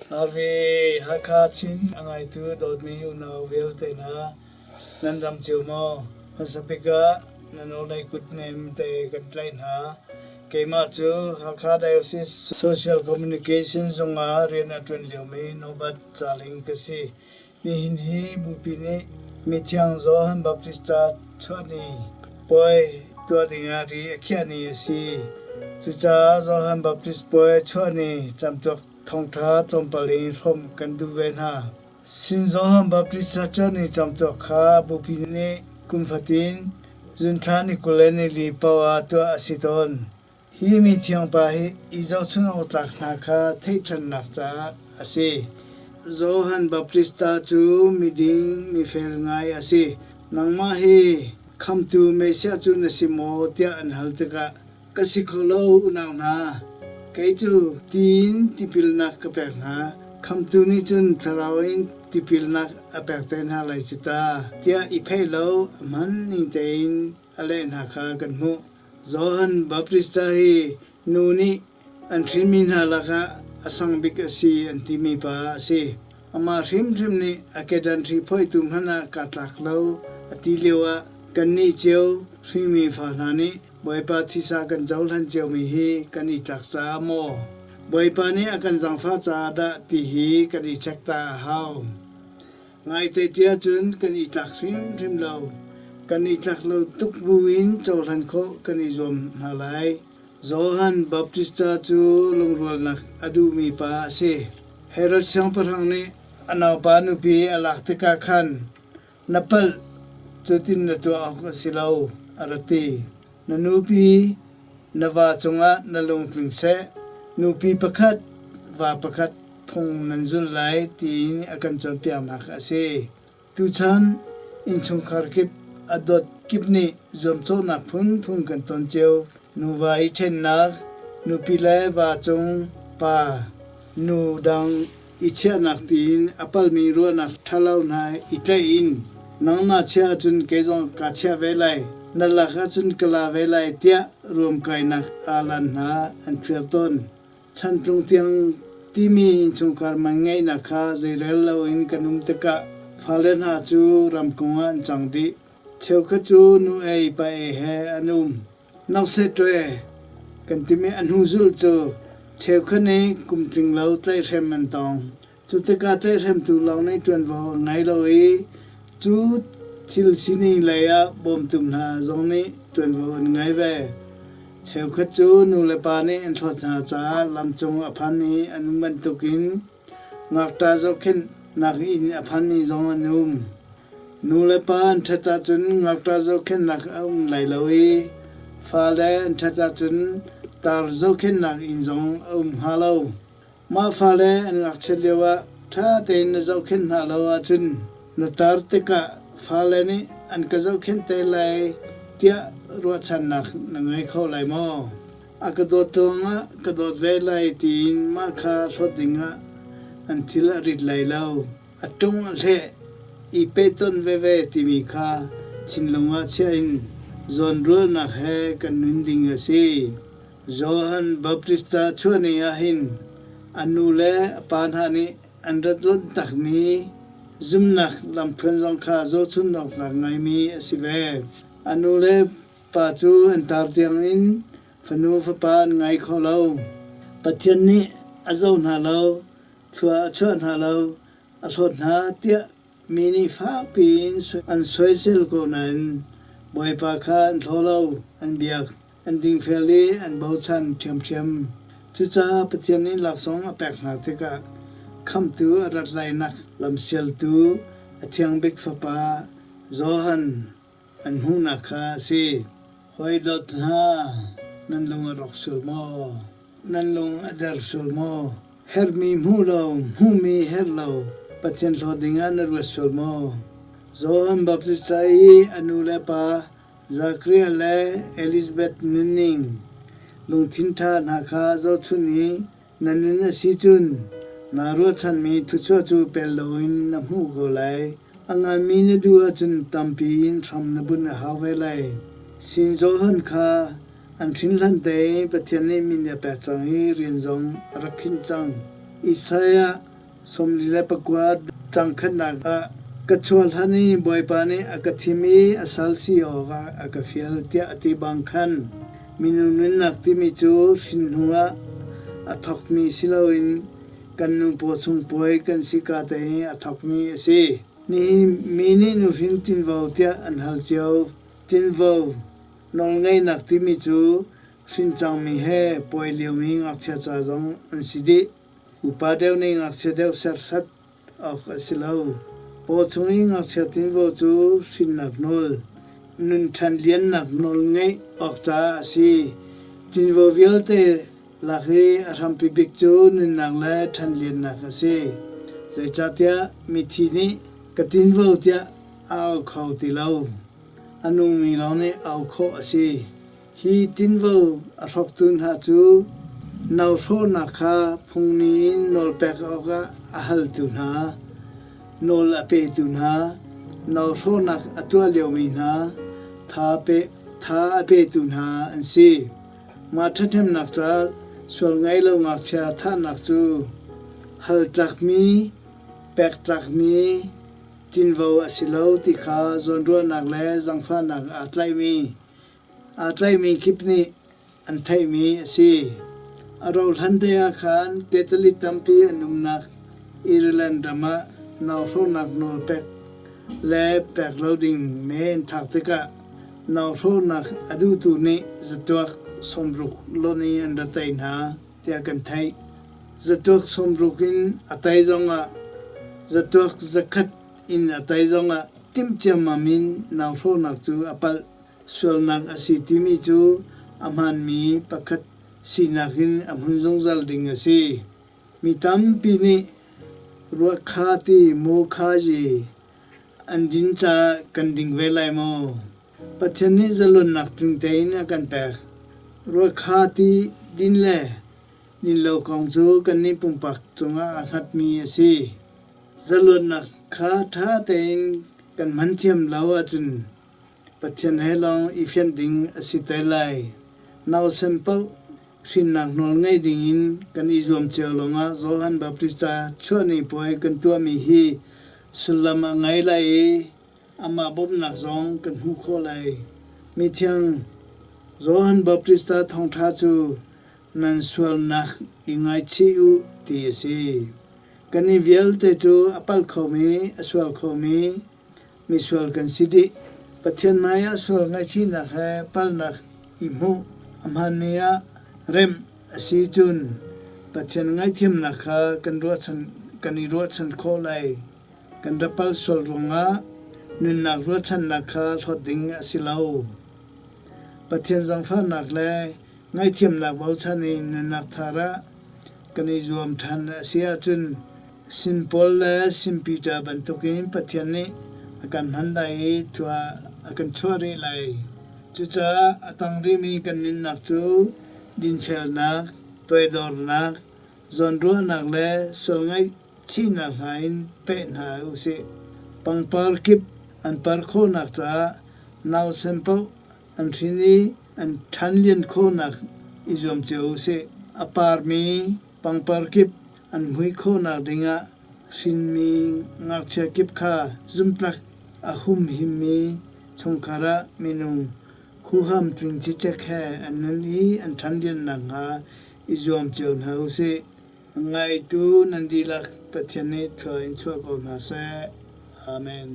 Harvey, Hakha Chin a ngaitu dawtmi unau vialte hna, nan dam cio maw? Hmasa bik ah nan orhlei kutnem te kan tlaih hna. Keimah cu Hakha Diocese Social Communication zung ah rian a ṭuan liomi Norbert Caling ka si. Nihin hi Bupi nih Mithiang Johan Baptista chuahni puai tuah dingah ri a khiah ni a si. Cucaah Johan Baptist puai chuahni camtuak thawngṭha tlawmpal in hrawmh kan duh ve hna. Sin Johan Baptista chuahni camtuak kha Bupi nih kum fatin June thla ni 24 paoh ah tuah a si tawn. Hi mithiang pa hi i zohchunh awk tlak hna kha theih ṭhannak caah a si. Johan Baptista cu miding mifel ngai a si. Nangmah hi Khamhtu Messiah cu na si maw tiah an hal tikah ka si kho lo unau hna. Kei cu ti in tipilnak ka pek hna. Khamhtu nih cun Thlarau in tipilnak a pek te hna lai cu ta tiah i pheih lo a hman ning tein a leh hna kha kan hmuh. Johan Baptista hi nu nih an hrinmi hna lakah a sang bik a si an timi pa a si. Amah hrimhrim nih a kedan hri phoihtu hmanh ah kaa tlak lo a ti lioah kannih cio hringmi fa hna nih Bawipa thisa kan cohlan ciomi hi kan i tlak caah maw Bawipa nih a kan zaangfah caah dah ti hi kan i check ta a hau. Ngaite tiah cun kan i tlak hrimhrim lo. Kan i tlak lo tuk buin cohlan khawh kan i zuam hna lai. Johan Baptista cu lungrualnak a duhmi pa a si. Herod siangpahrang nih a naupa nupi a lak tikah khan na palh, cutin na tuah awk a si lo, a ra ti. Na nupi na va cungah na lungtling seh. Nupi pakhat, va pakhat phung nan zulh lai tiin a kan cawnpiaknak a si. Tuchan innchungkhar kip a dawt kip nih zuamcawhnak phunphun kan ton cio. Nuva i ṭhennak, nupi le va cung pa, nu dang i chiahnak tiin a palmi ruahnak ṭhalo hna i tlaih in nang naa chiah ahcun kei zong kaa chiah ve lai, na lak ahcun ka la ve lai tiah ruamkainak aalan hna an fir tawn. Chantlung tiang timi innchungkhar man ngeihnak kha zeirel loin kan um tikah fale hna cu ramkung ah an cang dih. Cheukhat cu nu ei pa ei he an um. Noksetṭwe kan timi a hnuzulh cu cheukhat nih kum tling lo tlaihhrem an tong. Cu tikah tlaihhremtu lawng nih ṭuanvo a ngei lo i cu thil sining lei ah bawmtu hna zong nih ṭuanvo an ngei ve. Cheukhat cu nulepa nih an hlawt hna caah lamcung a phanmi an um bantukin ngakṭah zohkhenhnak inn a phanmi zong an um. Nulepa an ṭhat ahcun ngakṭah zohkhenhnak a um lai lo i fale an ṭhat ahcun tar zohkhenhnak inn zong a um hnga lo. Mah fale an ngakchiat lioah ṭha tein na zohkhenh hna lo ahcun na tar tikah fale nih an ka zohkhenh te lai tiah ruahchannak na ngei kho lai maw? A ka dawt ruangah ka dawt ve lai tiin mah kha hlawt dingah an thil a rit lai lo. A ṭung a hleh i pehtonh veve timi kha thinlung ah chiah in zawnrualnak he kan nun ding a si. Johan Baptista chuahni ah hin a nu le a pa hna nih an rat lonh takmi zumhnak lamthluan zong kha zohchun awktlak ngaimi a si ve. A nu le pa cu an tar tiangin fanu fapa an ngai kho lo. Pathian nih a zoh hna lo, thlua a chuah hna lo, a hlawt hna tiah mi nih fakpi in an soisel ko nain Bawipa kha an hlaw lo, an biak. An dingfel i an bochan ṭhiamṭhiam. Cucaah Pathian nih laksawng a pek hna tikah Khamhtu a rat lainak lamsialtu a Thiang Bik Fapa Johan an hmuhnak kha a si. Hawi dawt hna, nan lung a rawk sual maw? Nan lung a der sual maw? Herhmi hmuh lo, hmuhmi herh lo, Pathian hlawt dingah na ruat sual maw? Johan Baptist ca i a nu le pa Zakariah le Elizabeth nunning lungthin ṭha hna kha zohchunh i na nun a si cun naa ruahchanmi thluachuah cu pel loin na hmuh ko lai. A nganmi na duh ahcun tampi in hram na bunh a hau ve lai. Sin Johan kha an hrin hlan tein Pathian nih min a pek cang i rian zong a rak khinh cang. Isaiah. 49 cang khatnak ah ka chuah hlan i Bawipa nih a ka thim i a sal si awkah a ka fial tiah a ti bang khan minung nunnak timi cu hrin hnuah a thawkmi si loin kan nu paw chung puai kan si ka tein a thawkmi a si. Nihin mi nih nuhrin tinvo tiah an hal cio. Tinvo nawlngeihnak timi cu hrin cangmi he puai liomi ngakchia ca zong an si dih. Upa deuh nih ngakchia deuh serhsat awk a si lo. Paw chung i ngakchia tinvo cu hrinnak nawl, nun ṭhan liannak nawl ngeih awk caah a si. Tinvo vialte lak i a hrampi bik cu nunnak le ṭhanliannak a si. Zeicahtiah mithi nih ka tinvo tiah a au kho ti lo. A nungmi lawng nih au khawh a si. Hi tinvo a hrawktu hna cu nauhrawhnak kha phung ningin nawlpek awkah a haltu hna, nawl a petu hna, nauhrawhnak a tuah liomi hna, tha a petu hna an si. Mah ṭhathnemnak caah sual ngei lo ngakchia thahnak cu hal tlakmi, pek tlakmi tinvo a si lo ti kha zawnruahnak le zaangfahnak aa tlaihmi aa tlaihmi kip nih an theihmi a si. A rauhhlan te ah khan Catholic tampi an umnak Ireland ram ah nauhrawhnak nawl pek le pek lo ding mee an thlak tikah nauhrawhnak a duhtu nih zatuak 60 loan in an ra tei hna tiah kan theih. Zatuak 60 in a tei zongah zatuak 100 in a tei zongah timh ciammam in nauhrawhnak cu a palh sualnak a si timi cu a hmaanmi pakhat sinak in a hmun zungzal ding a si. Mi tampi nih ruah kha ti maw kha yi an din caah kan ding ve lai maw? Pathian nih zalonnak tling tein a kan pek. Ruah kha ti din le din lo kong cu kannih pumpak cungah aa hngatmi a si. Zalonnak kha ṭha tein kan hman thiam lo ahcun Pathian he lawng i fianh ding a si te lai. Nausen paoh hrinnak nawl ngei dingin kan i zuam cio lawngah Johan Baptista chuah ni puai kan tuahmi hi sullam a ngei lai i amah bawmhnak zong kan hmuh khawh lai. Mithiang Johan Baptista thawngṭha cu nan sualnak i ngaichih u ti a si. Kannih vialte cu a palh khomi, a sual khomi, misual kan si dih. Pathian hmaiah sual ngaihchihnak he palhnak i hmuh a hmaanmi ah remh a si cun Pathian ngaihthiamnak kha kan ruahchan kan i ruahchan khawh lai. Kan rak palh sual ruangah nunnak ruahchannak kha hlawt ding a si lo. Pathian zaangfahnak le ngaihthiamnak bochan in nunnak thar ah kan i zuam ṭhan a si ahcun Sin Paul le Sin Peter bantukin Pathian nih a kan hman lai i thua a kan chuah rih lai. Cucaah a tang rihmi kan nunnak cu dinfelnak, toidornak, zawnruahnak le sual ngaihchihnak hna in peh hna usih. Pangpar kip an par khawhnak caah nausen paoh an hrin i an ṭhanlian khawhnak i zuam cio usih. A parmi pangpar kip an hmui khawhnak dingah hrinmi ngakchia kip kha zumhtlak a humhimmi chungkhar ah minung huham tling cicek he an nun i an ṭhanlian nakhnga i zuam cio hna usih. Ngaitu nan dihlak Pathian nih thlua in chuah ko hna seh. Amen.